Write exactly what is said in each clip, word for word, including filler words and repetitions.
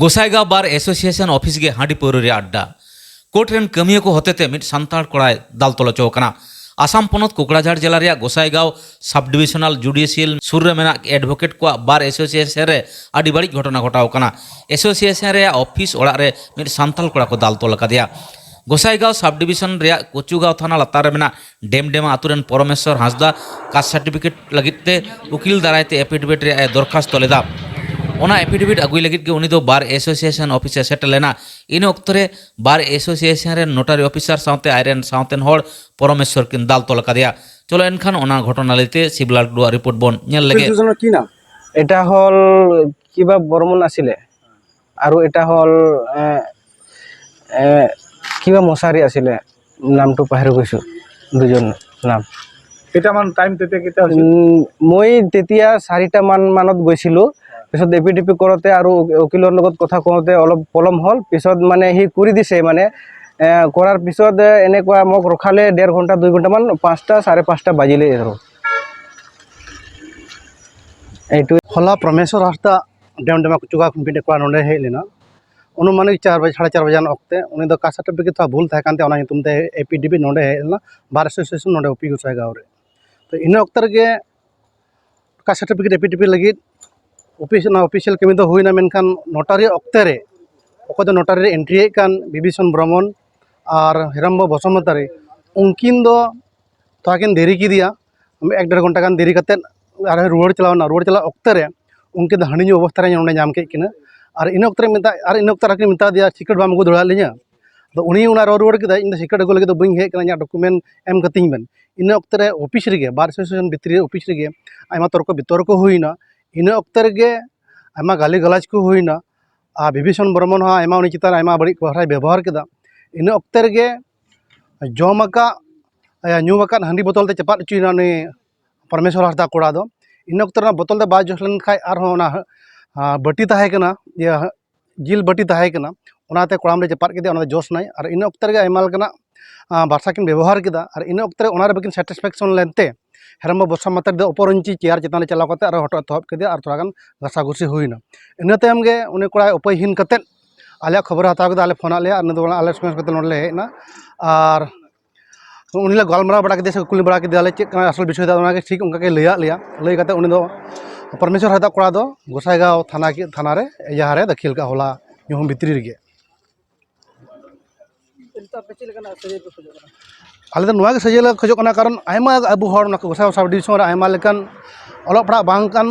ᱜᱚᱥᱟᱭᱜᱟᱸᱣ ᱵᱟᱨ association office ᱜᱮ ᱦᱟᱺᱰᱤ ᱯᱟᱹᱣᱨᱟᱹ ᱨᱮᱭᱟᱜ ᱟᱰᱰᱟ᱾ ᱠᱳᱨᱴ ᱨᱮᱱ ᱠᱟᱹᱢᱤᱭᱟᱹ ᱠᱚ ᱦᱚᱛᱮᱛᱮ ᱢᱤᱫ ᱥᱟᱱᱛᱟᱲ ᱠᱚᱲᱟᱭ ᱫᱟᱞ ᱛᱚᱞ ᱦᱚᱪᱚ ᱟᱠᱟᱱᱟ᱾ ᱟᱥᱟᱢ ᱯᱚᱱᱚᱛ ᱠᱳᱠᱲᱟᱡᱷᱟᱲ ᱡᱮᱞᱟ ᱨᱮᱭᱟᱜ ᱜᱚᱥᱟᱭᱜᱟᱸᱣ ᱥᱟᱵ ᱰᱤᱵᱤᱥᱚᱱᱟᱞ ᱡᱩᱰᱤᱥᱤᱭᱟᱞ ᱥᱩᱨ ᱨᱮ ᱢᱮᱱᱟᱜ ᱮᱰᱵᱷᱳᱠᱮᱴ ᱠᱚᱣᱟᱜ ᱵᱟᱨ ᱮᱥᱳᱥᱤᱭᱮᱥᱚᱱ ᱨᱮ ᱟᱹᱰᱤ ᱵᱟᱹᱲᱤᱡ ᱜᱷᱚᱴᱚᱱᱟ ᱜᱷᱚᱴᱟᱣ ᱟᱠᱟᱱᱟ᱾ ᱮᱥᱳᱥᱤᱭᱮᱥᱚᱱ ᱨᱮᱭᱟᱜ ᱚᱯᱷᱤᱥ ᱚᱲᱟᱜ ᱨᱮ ᱢᱤᱫ ᱥᱟᱱᱛᱟᱲ ᱠᱚᱲᱟ ᱠᱚ ᱫᱟᱞ ᱛᱚᱞ ᱟᱠᱟᱫᱮᱭᱟ᱾ ᱜᱚᱥᱟᱭᱜᱟᱸᱣ ᱥᱟᱵ ᱰᱤᱵᱤᱥᱚᱱ ᱨᱮᱭᱟᱜ ᱠᱚᱪᱩᱜᱟᱸᱣ ᱛᱷᱟᱱᱟ ᱞᱟᱛᱟᱨ ᱨᱮ ᱢᱮᱱᱟᱜ ᱰᱮᱢᱰᱮᱢᱟ ᱟᱛᱳ ᱨᱮᱱ ᱯᱚᱨᱚᱢᱮᱥᱣᱚᱨ ᱦᱟᱸᱥᱫᱟ ᱠᱟᱥᱴ ᱥᱟᱨᱴᱤᱯᱷᱤᱠᱮᱴ ᱞᱟᱹᱜᱤᱫ ᱛᱮ ᱩᱠᱤᱞ ᱫᱟᱨᱟᱭ ᱛᱮ ᱮᱯᱷᱤᱰᱮᱵᱷᱤᱴ ᱨᱮᱭᱟᱜ ᱮ ᱫᱚᱨᱠᱷᱟᱥᱛᱚ ᱞᱮᱫᱟ᱾ ᱚᱱᱟ ᱮᱯᱷᱤᱰᱮᱵᱷᱤᱴ ᱟᱹᱜᱩᱭ ᱞᱟᱹᱜᱤᱫ ᱜᱮ ᱩᱱᱤ ᱫᱚ ᱵᱟᱨ ᱮᱥᱳᱥᱤᱭᱮᱥᱚᱱ ᱚᱯᱷᱤᱥ ᱮ ᱥᱮᱴᱮᱨ ᱞᱮᱱᱟ᱾ ᱤᱱᱟᱹ ᱚᱠᱛᱚ ᱨᱮ ᱵᱟᱨ ᱮᱥᱳᱥᱤᱭᱮᱥᱚᱱ ᱨᱮᱱ ᱱᱚᱴᱟᱨᱤ ᱚᱯᱷᱤᱥᱟᱨ ᱥᱟᱶᱛᱮ ᱟᱡᱨᱮᱱ ᱥᱟᱶᱛᱮᱱ ᱦᱚᱲ ᱯᱚᱨᱚᱢᱮᱥᱣᱚᱨ ᱠᱤᱱ ᱫᱟᱞ ᱛᱚᱞ ᱟᱠᱟᱫᱮᱭᱟ᱾ ᱪᱚᱞᱚ ᱮᱱᱠᱷᱟᱱ ᱚᱱᱟ ᱜᱷᱚᱴᱚᱱᱟ ᱞᱟᱹᱭᱛᱮ ᱥᱤᱵᱞᱟ ᱴᱩᱰᱩᱣᱟᱜ ᱨᱤᱯᱳᱨᱴ ᱵᱚᱱ ᱧᱮᱞ ᱞᱮᱜᱮ᱾ এটা হ'ল কিবা বৰ্মন আছিলে আৰু এটা হ'ল এ, এ, কিবা মছাৰী আছিলে, নামটো পাহৰি গৈছোঁ দুজন নাম। কেইটামান টাইম তেতিয়া কেতিয়া হৈছিল? উম, মই তেতিয়া চাৰিটা মান মানত গৈছিলোঁ। পিছত এফিডেভিট কৰোঁতে আৰু উকিলৰ লগত কথা কওঁতে অলপ পলম হ'ল। পিছত মানে সি কৰি দিছে মানে, এ, কৰাৰ পিছত, এ, এনেকুৱা মোক ৰখালে ডেৰ ঘণ্টা, দুই ঘণ্টামান, পাঁচটা, চাৰে পাঁচটা বাজিলে আৰু। এইটো ᱦᱚᱞᱟ ᱯᱨᱚᱢᱮᱥᱚᱨ ᱦᱟᱸᱥᱫᱟ ᱰᱮᱢᱰᱮᱢᱟ ᱠᱚᱪᱩᱜᱟᱸᱣ ᱠᱷᱚᱱ ᱢᱤᱫᱴᱮᱱ ᱠᱚᱲᱟ ᱱᱚᱰᱮ ᱦᱮᱡ ᱞᱮᱱᱟ᱾ ᱚᱱᱩᱢᱟᱱᱤᱠ ᱪᱟᱨ ᱵᱟᱡᱮ, ᱥᱟᱲᱮ ᱪᱟᱨ ᱵᱟᱡᱟᱱ ᱚᱠᱛᱮ ᱩᱱᱤ ᱫᱚ ᱠᱟᱥᱴ ᱥᱟᱨᱴᱤᱯᱷᱤᱠᱮᱴ ᱛᱷᱚᱲᱟ ᱵᱷᱩᱞ ᱛᱟᱦᱮᱸ ᱠᱟᱱ ᱛᱟᱭᱟ, ᱚᱱᱟ ᱧᱩᱛᱩᱢ ᱛᱮ ᱮᱯᱷᱤᱰᱮᱵᱷᱤᱴ ᱱᱚᱰᱮ ᱦᱮᱡ ᱞᱮᱱᱟ, ᱵᱟᱨ ᱮᱥᱳᱥᱤᱭᱮᱥᱚᱱ ᱱᱚᱰᱮ ᱚᱯᱷᱤᱥ ᱜᱚᱥᱟᱭᱜᱟᱸᱣ ᱨᱮ᱾ ᱛᱚ, ᱤᱱᱟᱹ ᱚᱠᱛᱚ ᱨᱮᱜᱮ ᱠᱟᱥᱴ ᱥᱟᱨᱴᱤᱯᱷᱤᱠᱮᱴ ᱮᱯᱷᱤᱰᱮᱵᱷᱤᱴ ᱞᱟᱹᱜᱤᱫ ᱚᱯᱷᱤᱥ, ᱚᱱᱟ ᱚᱯᱷᱤᱥᱤᱭᱟᱞ ᱠᱟᱹᱢᱤ ᱫᱚ ᱦᱩᱭᱱᱟ, ᱢᱮᱱᱠᱷᱟᱱ ᱱᱚᱴᱟᱨᱤ ᱚᱠᱛᱮ ᱨᱮ ᱚᱠᱚᱭ ᱫᱚ ᱱᱚᱴᱟᱨᱤ ᱨᱮ ᱮᱱᱴᱨᱤ ᱦᱮᱡ ᱠᱟᱱ ᱵᱤᱵᱷᱤᱥᱚᱱ ᱵᱨᱚᱢᱚᱱ ᱟᱨ ᱦᱮᱨᱟᱢᱵᱟ ᱵᱚᱥᱩᱢᱚᱛᱟᱨᱤ, ᱩᱱᱠᱤᱱ ᱫᱚ ᱛᱷᱚᱲᱟ ᱠᱤᱱ ᱫᱮᱨᱤ ᱠᱮᱫᱮᱭᱟ᱾ ᱮᱠ ᱰᱮᱲ ᱜᱷᱚᱱᱴᱟ ᱜᱟᱱ ᱫᱮᱨᱤ ᱠᱟᱛᱮᱫ ᱟᱨᱦᱚᱸ ᱨᱩᱣᱟᱹᱲ ᱪᱟᱞᱟᱣ ᱮᱱᱟ᱾ ᱨᱩᱣᱟᱹᱲ ᱪᱟᱞᱟᱣ ᱚᱠᱛᱮ ᱨᱮ ᱩᱱᱠᱤᱱ ᱫᱚ ᱦᱟᱺᱰᱤ ᱧᱩ ᱚᱵᱚᱥᱛᱷᱟ ᱨᱮ ᱱᱚᱰᱮ ᱧᱟᱢ ᱠᱮᱫ ᱠᱤᱱᱟ᱾ ᱟᱨ ᱤᱱᱟᱹ ᱚᱠᱛᱮ ᱨᱮ ᱢᱮᱛᱟ-, ᱟᱨ ᱤᱱᱟᱹ ᱚᱠᱛᱮ ᱨᱮ ᱠᱤᱱ ᱢᱮᱛᱟ ᱫᱮᱭᱟ, "ᱥᱤᱠᱨᱮᱴ ᱵᱟᱢ ᱟᱹᱜᱩ ᱫᱟᱲᱮᱭᱟᱜ ᱞᱤᱧᱟ?" ᱟᱫᱚ ᱩᱱᱤ ᱚᱱᱟ ᱨᱚᱲ ᱨᱩᱣᱟᱹᱲ ᱠᱮᱫᱟᱭ, "ᱤᱧ ᱫᱚ ᱥᱤᱠᱨᱮᱴ ᱟᱹᱜᱩ ᱞᱟᱹᱜᱤᱫ ᱫᱚ ᱵᱟᱹᱧ ᱦᱮᱡ ᱟᱠᱟᱱᱟ, ᱤᱧᱟᱹᱜ ᱰᱚᱠᱩᱢᱮᱱᱴ ᱮᱢ ᱠᱟᱹᱛᱤᱧ ᱵᱮᱱ᱾" ᱤᱱᱟᱹ ᱚᱠᱛᱮ ᱨᱮ ᱚᱯᱷᱤᱥ ᱨᱮᱜᱮ, ᱵᱟᱨ ᱮᱥᱳᱥᱤᱭᱮᱥᱚᱱ ᱵᱷᱤᱛᱨᱤ ᱨᱮ ᱚᱯᱷᱤᱥ ᱨᱮᱜᱮ ᱟᱭᱢᱟ ᱛᱚᱨᱠᱚ ᱵᱤᱛᱚᱨᱠᱚ ᱦᱩᱭᱱᱟ᱾ ᱤᱱᱟᱹ ᱚᱠᱛᱮ ᱨᱮᱜᱮ ᱟᱭᱢᱟ ᱜᱟᱹᱞᱤ ᱜᱟᱞᱟᱡᱽ ᱠᱚ ᱦᱩᱭᱱᱟ᱾ ᱟᱨ ᱵᱤᱵᱷᱤᱥᱚᱱ ᱵᱨᱚᱢᱚᱱ ᱦᱚᱸ ᱟᱭᱢᱟ ᱩᱱᱤ ᱪᱮᱛᱟᱱ ᱨᱮ ᱟᱭᱢᱟ ᱵᱟᱹᱲᱤᱡ ᱠᱟᱛᱷᱟᱭ ᱵᱮᱵᱚᱦᱟᱨ ᱠᱮᱫᱟ᱾ ᱤᱱᱟᱹ ᱚᱠᱛᱮ ᱨᱮᱜᱮ ᱡᱚᱢ ᱟᱠᱟᱫ, ᱧᱩ ᱟᱠᱟᱫ ᱦᱟᱺᱰᱤ ᱵᱳᱛᱚᱞ ᱛᱮ ᱪᱟᱯᱟᱫ ᱦᱚᱪᱚᱭᱮᱱᱟ ᱩᱱᱤ ᱯᱚᱨᱢᱮᱥᱣᱚᱨ ᱦᱟᱸᱥᱫᱟ ᱠᱚᱲᱟ ᱫᱚ᱾ ᱤᱱᱟᱹ ᱚᱠᱛᱮ ᱨᱮ ᱚᱱᱟ ᱵᱳᱛᱚᱞ ᱛᱮ ᱵᱟᱭ ᱡᱚᱥ ᱞᱮᱱ ᱠᱷᱟᱡ ᱟᱨᱦᱚᱸ ᱚᱱᱟ, ᱟᱸ, ᱵᱟᱹᱴᱤ ᱛᱟᱦᱮᱸ ᱠᱟᱱᱟ, ᱤᱭᱟᱹ, ᱡᱤᱞ ᱵᱟᱹᱴᱤ ᱛᱟᱦᱮᱸ ᱠᱟᱱᱟ, ᱚᱱᱟᱛᱮ ᱠᱚᱲᱟᱢ ᱨᱮ ᱪᱟᱯᱟᱫ ᱠᱮᱫᱮᱭᱟ, ᱚᱱᱟ ᱫᱚ ᱡᱚᱥ ᱮᱱᱟᱭ᱾ ᱟᱨ ᱤᱱᱟᱹ ᱚᱠᱛᱮ ᱨᱮᱜᱮ ᱟᱭᱢᱟ ᱞᱮᱠᱟᱱᱟᱜ, ᱟᱸ, ᱵᱷᱟᱥᱟ ᱠᱤᱱ ᱵᱮᱵᱚᱦᱟᱨ ᱠᱮᱫᱟ᱾ ᱟᱨ ᱤᱱᱟᱹ ᱚᱠᱛᱮ ᱨᱮ ᱚᱱᱟ ᱨᱮ ᱵᱟᱹᱠᱤᱱ ᱥᱮᱴᱤᱥᱯᱷᱮᱠᱥᱚᱱ ᱞᱮᱱᱛᱮ ᱦᱮᱨᱢᱟ ᱵᱚᱥᱟᱢᱟᱛᱟᱨ ᱫᱚ ᱚᱯᱚᱨ ᱤᱧᱪᱤ ᱪᱮᱭᱟᱨ ᱪᱮᱛᱟᱱ ᱨᱮ ᱪᱟᱞᱟᱣ ᱠᱟᱛᱮ ᱟᱨᱚ ᱦᱚᱴᱚᱜ ᱮ ᱛᱚᱦᱚᱵ ᱠᱮᱫᱮᱭᱟ ᱟᱨ ᱛᱷᱚᱲᱟ ᱜᱟᱱ ᱜᱷᱟᱥᱟᱜᱷᱩᱥᱤ ᱦᱩᱭᱱᱟ᱾ ᱤᱱᱟᱹ ᱛᱟᱭᱚᱢ ᱜᱮ ᱩᱱᱤ ᱠᱚᱲᱟᱭ ᱩᱯᱟᱹᱭᱦᱤᱱ ᱠᱟᱛᱮ ᱟᱞᱮᱭᱟᱜ ᱠᱷᱚᱵᱚᱨᱮ ᱦᱟᱛᱟᱣ ᱠᱮᱫᱟ, ᱟᱞᱮ ᱯᱷᱳᱱ ᱟᱫ ᱞᱮᱭᱟ ᱟᱨ ᱤᱱᱟᱹ ᱫᱚ ᱟᱞᱮ ᱥᱚᱸᱜᱮ ᱥᱚᱸᱜᱮ ᱛᱮ ᱱᱚᱰᱮ ᱞᱮ ᱦᱮᱡ ᱮᱱᱟ᱾ ᱟᱨ ᱩᱱᱤ ᱞᱮ ᱜᱟᱞᱢᱟᱨᱟᱣ ᱵᱟᱲᱟ ᱠᱮᱫᱮᱭᱟ ᱥᱮ ᱠᱩᱞᱤ ᱵᱟᱲᱟ ᱠᱮᱫᱮᱭᱟᱞᱮ ᱪᱮᱫ ᱠᱟᱱᱟ ᱟᱥᱚᱞ ᱵᱤᱥᱚᱭ ᱫᱚ, ᱚᱱᱟᱜᱮ ᱴᱷᱤᱠ ᱚᱱᱠᱟ ᱜᱮ ᱞᱟᱹᱭᱟᱫ ᱞᱮᱭᱟ᱾ ᱞᱟᱹᱭ ᱠᱟᱛᱮ ᱩᱱᱤ ᱫᱚ ᱯᱚᱨᱢᱮᱥᱚᱨ ᱦᱟᱸᱥᱫᱟ ᱠᱚᱲᱟ ᱫᱚ ᱜᱚᱥᱟᱭᱜᱟᱸᱣ ᱛᱷᱟᱱᱟ ᱠᱮ-, ᱛᱷᱟᱱᱟ ᱨᱮ ᱮᱡᱟᱦᱟᱨ ᱮ ᱫᱟᱹᱠᱷᱤᱞ ᱠᱟᱜᱼᱟ ᱦᱚᱞᱟ ᱧᱩᱦᱩᱢ ᱵᱷᱤᱛᱨᱤ ᱨᱮᱜᱮ᱾ ᱱᱤᱛᱚᱜ ᱟᱯᱮ ᱪᱮᱫ ᱞᱮᱠᱟᱱᱟᱜ ᱥᱟᱹᱡᱟᱹᱭ ᱯᱮ ᱠᱷᱚᱡᱚᱜ ᱠᱟᱱᱟ? ᱟᱞᱮ ᱫᱚ ᱱᱚᱣᱟ ᱜᱮ ᱥᱟᱹᱡᱟᱹᱭ ᱞᱮ ᱠᱷᱚᱡᱚᱜ ᱠᱟᱱᱟ, ᱠᱟᱨᱚᱱ ᱟᱭᱢᱟ ᱟᱵᱚ ᱦᱚᱲ ᱱᱚᱣᱟ ᱜᱚᱥᱟᱭᱜᱟᱸᱣ ᱥᱟᱵ ᱰᱤᱵᱷᱤᱥᱚᱱ ᱨᱮ ᱟᱭᱢᱟ ᱞᱮᱠᱟᱱ ᱚᱞᱚᱜ ᱯᱟᱲᱦᱟᱜ ᱵᱟᱝ ᱠᱟᱱ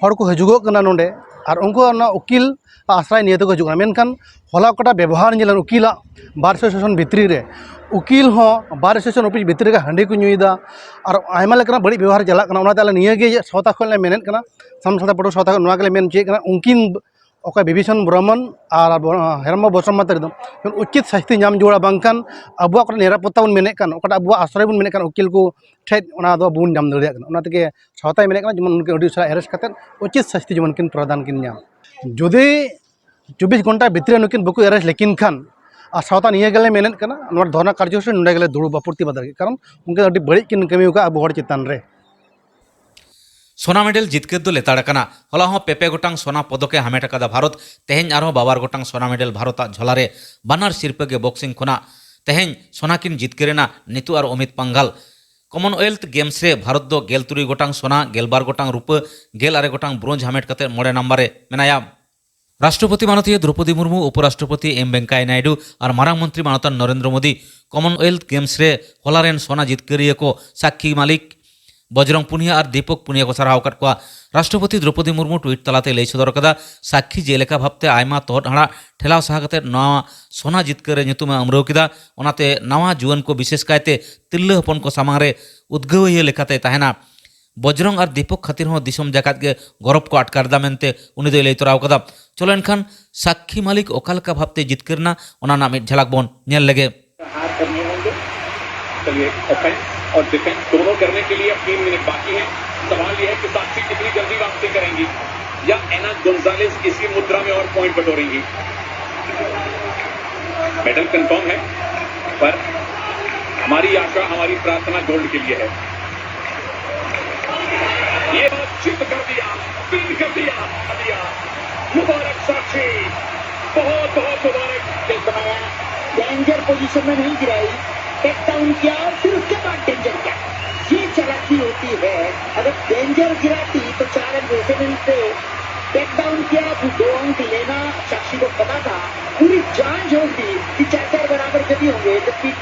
ᱦᱚᱲ ᱠᱚ ᱦᱤᱡᱩᱜᱚᱜ ᱠᱟᱱᱟ ᱱᱚᱰᱮ, ᱟᱨ ᱩᱱᱠᱩ ᱚᱱᱟ ᱩᱠᱤᱞ ᱟᱥᱨᱟᱭ ᱱᱤᱭᱟᱹ ᱛᱮᱠᱚ ᱦᱤᱡᱩᱜ ᱠᱟᱱᱟ᱾ ᱢᱮᱱᱠᱷᱟᱱ ᱦᱚᱞᱟ ᱚᱠᱟᱴᱟᱜ ᱵᱮᱵᱚᱦᱟᱨ ᱧᱮᱞᱮᱱ ᱩᱠᱤᱞᱟᱜ, ᱵᱟᱨ ᱮᱥᱳᱥᱤᱭᱮᱥᱚᱱ ᱵᱷᱤᱛᱨᱤ ᱨᱮ ᱩᱠᱤᱞ ᱦᱚᱸ ᱵᱟᱨ ᱮᱥᱳᱥᱤᱭᱮᱥᱚᱱ ᱚᱯᱷᱤᱥ ᱵᱷᱤᱛᱨᱤ ᱨᱮᱜᱮ ᱦᱟᱺᱰᱤ ᱠᱚ ᱧᱩᱭᱮᱫᱟ, ᱟᱨ ᱟᱭᱢᱟ ᱞᱮᱠᱟᱱᱟᱜ ᱵᱟᱹᱲᱤᱡ ᱵᱮᱵᱚᱦᱟᱨ ᱪᱟᱞᱟᱜ ᱠᱟᱱᱟ᱾ ᱚᱱᱟᱛᱮ ᱟᱞᱮ ᱱᱤᱭᱟᱹ ᱜᱮ ᱥᱟᱶᱛᱟ ᱠᱷᱚᱱ ᱞᱮ ᱢᱮᱱᱮᱫ ᱠᱟᱱᱟ, ᱥᱟᱱᱛᱟᱲ ᱥᱟᱶᱛᱟ ᱯᱟᱹᱴᱷᱩᱣᱟᱹ ᱥᱟᱶᱛᱟ ᱠᱷᱚᱱ ᱱᱚᱣᱟ ᱜᱮᱞᱮ ᱢᱮᱱ ᱦᱚᱪᱚᱭᱮᱫ ᱠᱟᱱᱟ, ᱩᱱᱠᱤᱱ ᱚᱠᱚᱭ ᱵᱤᱵᱷᱤᱥᱚᱱ ᱵᱨᱚᱦᱢᱚᱱ ᱟᱨ ᱟᱵᱚ ᱦᱮᱨᱢᱟ ᱵᱚᱥᱚᱢ ᱢᱟᱛᱟᱨᱤ ᱫᱚ ᱩᱪᱤᱛ ᱥᱟᱥᱛᱤ ᱧᱟᱢ ᱡᱟᱹᱨᱩᱲᱟ, ᱵᱟᱝᱠᱷᱟᱱ ᱟᱵᱚᱣᱟᱜ ᱚᱠᱟᱴᱟᱜ ᱱᱤᱨᱟᱯᱚᱛᱛᱟ ᱵᱚᱱ ᱢᱮᱱᱮᱫ ᱠᱟᱱ, ᱚᱠᱟᱴᱟᱜ ᱟᱵᱚᱣᱟᱜ ᱟᱥᱨᱚᱭ ᱵᱚᱱ ᱢᱮᱱᱮᱫ ᱠᱟᱱ ᱩᱠᱤᱞ ᱠᱚ ᱴᱷᱮᱡ, ᱚᱱᱟ ᱫᱚ ᱵᱟᱵᱚᱱ ᱧᱟᱢ ᱫᱟᱲᱮᱭᱟᱜ ᱠᱟᱱᱟ᱾ ᱚᱱᱟ ᱛᱮᱜᱮ ᱥᱟᱶᱛᱟᱭ ᱢᱮᱱᱮᱫ ᱠᱟᱱᱟ ᱡᱮᱢᱚᱱ ᱩᱱᱠᱤᱱ ᱟᱹᱰᱤ ᱩᱥᱟᱹᱨᱟ ᱮᱨᱮᱥᱴ ᱠᱟᱛᱮᱫ ᱩᱪᱤᱛ ᱥᱟᱥᱛᱤ ᱡᱮᱢᱚᱱ ᱠᱤᱱ ᱯᱨᱚᱫᱟᱱ ᱠᱤᱱ ᱧᱟᱢ᱾ ᱡᱩᱫᱤ ᱪᱚᱵᱵᱤᱥ ᱜᱷᱚᱱᱴᱟ ᱵᱷᱤᱛᱨᱤ ᱨᱮ ᱱᱩᱠᱤᱱ ᱵᱟᱠᱚ ᱮᱨᱮᱥᱴ ᱞᱮᱠᱤᱱ ᱠᱷᱟᱱ, ᱟᱨ ᱥᱟᱶᱛᱟ ᱱᱤᱭᱟᱹ ᱜᱮᱞᱮ ᱢᱮᱱᱮᱫ ᱠᱟᱱᱟ, ᱱᱚᱣᱟ ᱫᱷᱚᱨᱱᱟ ᱠᱟᱨᱡᱚᱥᱩᱪᱤ ᱱᱚᱰᱮ ᱜᱮᱞᱮ ᱫᱩᱲᱩᱵᱼᱟ ᱯᱨᱚᱛᱤᱵᱟᱫ ᱞᱟᱹᱜᱤᱫ, ᱠᱟᱨᱚᱱ ᱩᱱᱠᱤᱱ ᱟᱹᱰᱤ ᱵᱟᱹᱲᱤᱡ ᱠᱤᱱ ᱠᱟᱹᱢᱤ ᱟᱠᱟᱫᱼᱟ ᱟᱵᱚ ᱦᱚᱲ ᱪᱮᱛᱟᱱ ᱨᱮ᱾ ᱥᱚᱱᱟ ᱢᱮᱰᱮᱞ ᱡᱤᱛᱠᱟᱹᱨ ᱫᱚ ᱞᱮᱛᱟᱲ ᱟᱠᱟᱱᱟ᱾ ᱦᱚᱞᱟ ᱦᱚᱸ ᱯᱮ ᱯᱮ ᱜᱚᱴᱟᱝ ᱥᱚᱱᱟ ᱯᱚᱫᱚᱠ ᱮ ᱦᱟᱢᱮᱴ ᱟᱠᱟᱫᱟ ᱵᱷᱟᱨᱚᱛ᱾ ᱛᱮᱦᱮᱧ ᱟᱨᱦᱚᱸ ᱵᱟᱵᱟᱨ ᱜᱚᱴᱟᱝ ᱥᱚᱱᱟ ᱢᱮᱰᱮᱞ ᱵᱷᱟᱨᱚᱛ ᱟᱜ ᱡᱷᱚᱞᱟ ᱨᱮ᱾ ᱵᱟᱱᱟᱨ ᱥᱤᱨᱯᱟᱹ ᱜᱮ ᱵᱚᱠᱥᱤᱝ ᱠᱷᱚᱱᱟᱜ᱾ ᱛᱮᱦᱮᱧ ᱥᱚᱱᱟ ᱠᱤᱱ ᱡᱤᱛᱠᱟᱹᱨ ᱮᱱᱟ ᱱᱤᱛᱩ ᱟᱨ ᱚᱢᱤᱛ ᱯᱟᱝᱜᱟᱞ᱾ ᱠᱚᱢᱚᱱᱣᱮᱞᱛᱷ ᱜᱮᱢᱥ ᱨᱮ ᱵᱷᱟᱨᱚᱛ ᱫᱚ ᱜᱮᱞ ᱛᱩᱨᱩᱭ ᱜᱚᱴᱟᱝ ᱥᱚᱱᱟ, ᱜᱮᱞ ᱵᱟᱨ ᱜᱚᱴᱟᱝ ᱨᱩᱯᱟᱹ, ᱜᱮᱞ ᱟᱨᱮ ᱜᱚᱴᱟᱝ ᱵᱨᱳᱸᱡᱽ ᱦᱟᱢᱮᱴ ᱠᱟᱛᱮ ᱢᱚᱬᱮ ᱱᱟᱢᱵᱟᱨ ᱨᱮ ᱢᱮᱱᱟᱭᱟ᱾ ᱨᱟᱥᱴᱨᱚᱯᱚᱛᱤ ᱢᱟᱱᱚᱛᱤᱭᱟᱹ ᱫᱨᱚᱯᱚᱫᱤ ᱢᱩᱨᱢᱩ, ᱩᱯᱚᱨᱟᱥᱴᱨᱚᱯᱚᱛᱤ ᱮᱢ ᱵᱮᱝᱠᱟᱭᱟ ᱱᱟᱭᱰᱩ ᱟᱨ ᱢᱟᱨᱟᱝ ᱢᱚᱱᱛᱨᱤ ᱢᱟᱱᱚᱛᱟᱱ ᱱᱚᱨᱮᱱᱫᱨᱚ ᱢᱳᱫᱤ ᱠᱚᱢᱚᱱᱣᱮᱞᱛᱷ ᱜᱮᱢᱥ ᱨᱮ ᱦᱚᱞᱟ ᱨᱮᱱ ᱥᱚᱱᱟ ᱡᱤᱛᱠᱟᱹᱨᱤᱭᱟᱹ ᱠᱚ ᱥᱟᱠᱠᱷᱤ ᱢᱟᱞᱤᱠ, ᱵᱚᱡᱽᱨᱚᱝ ᱯᱩᱱᱤᱭᱟ ᱟᱨ ᱫᱤᱯᱚᱠ ᱯᱩᱱᱤᱭᱟ ᱠᱚ ᱥᱟᱨᱦᱟᱣ ᱟᱠᱟᱫ ᱠᱚᱣᱟ᱾ ᱨᱟᱥᱴᱨᱚᱯᱚᱛᱤ ᱫᱨᱚᱯᱚᱫᱤ ᱢᱩᱨᱢᱩ ᱴᱩᱭᱤᱴ ᱛᱟᱞᱟᱛᱮ ᱞᱟᱹᱭ ᱥᱚᱫᱚᱨ ᱠᱟᱫᱟ, ᱥᱟᱠᱠᱷᱤ ᱡᱮᱞᱮᱠᱟ ᱵᱷᱟᱵᱛᱮ ᱟᱭᱢᱟ ᱛᱚᱦᱚᱫ ᱦᱟᱲᱟᱜ ᱴᱷᱮᱞᱟᱣ ᱥᱟᱦᱟ ᱠᱟᱛᱮ ᱱᱚᱣᱟ ᱥᱚᱱᱟ ᱡᱤᱛᱠᱟᱹᱨ ᱨᱮ ᱧᱩᱛᱩᱢ ᱮ ᱟᱢᱨᱟᱹᱣ ᱠᱮᱫᱟ, ᱚᱱᱟᱛᱮ ᱱᱟᱣᱟ ᱡᱩᱣᱟᱹᱱ ᱠᱚ ᱵᱤᱥᱮᱥ ᱠᱟᱭᱛᱮ ᱛᱤᱨᱞᱟᱹ ᱦᱚᱯᱚᱱ ᱠᱚ ᱥᱟᱢᱟᱝ ᱨᱮ ᱩᱫᱽᱜᱟᱹᱣᱤᱭᱟᱹ ᱞᱮᱠᱟᱛᱮᱭ ᱛᱟᱦᱮᱱᱟ᱾ ᱵᱚᱡᱽᱨᱚᱝ ᱟᱨ ᱫᱤᱯᱚᱠ ᱠᱷᱟᱹᱛᱤᱨ ᱦᱚᱸ ᱫᱤᱥᱚᱢ ᱡᱟᱠᱟᱛ ᱜᱮ ᱜᱚᱨᱚᱵᱽ ᱠᱚ ᱟᱴᱠᱟᱨ ᱮᱫᱟ ᱢᱮᱱᱛᱮ ᱩᱱᱤ ᱫᱚᱭ ᱞᱟᱹᱭ ᱛᱚᱨᱟᱣ ᱠᱟᱫᱟ᱾ ᱪᱚᱞᱚ ᱮᱱᱠᱷᱟᱱ ᱥᱟᱠᱠᱷᱤ ᱢᱟᱞᱤᱠ ᱚᱠᱟ ᱞᱮᱠᱟ ᱵᱷᱟᱵᱛᱮ ᱡᱤᱛᱠᱟᱹᱨ ᱮᱱᱟ, ᱚᱱᱟ ᱨᱮᱱᱟᱜ ᱢᱤᱫ ᱡᱷᱟᱞᱟᱠ ᱵᱚᱱ ᱧᱮᱞ ᱞᱮᱜᱮ᱾ हार करने होंगे। चलिए, ऑफेंस और डिफेंस दोनों करने के लिए अब तीन मिनट बाकी हैं। सवाल यह है कि साक्षी कितनी जल्दी वापसी करेंगी या एना गोंजालेस इसी मुद्रा में और पॉइंट बटोरेंगी। मेडल कंफर्म है, पर हमारी आशा, हमारी प्रार्थना गोल्ड के लिए है। ये बात चित कर दिया, पिन कर दिया, दिया। मुबारक साक्षी, बहुत बहुत मुबारक। डेंजर पोजीशन में नहीं गिराई, टेक डाउन किया और फिर उसके बाद डेंजर किया। ये चालाकी होती है। अगर डेंजर गिराती तो चार अंक वैसे मिलते। टेक डाउन किया, फिर दो अंक लेना साक्षी को पता था। पूरी जान झोंक दी कि चार चार बराबर जब भी होंगे तो तीन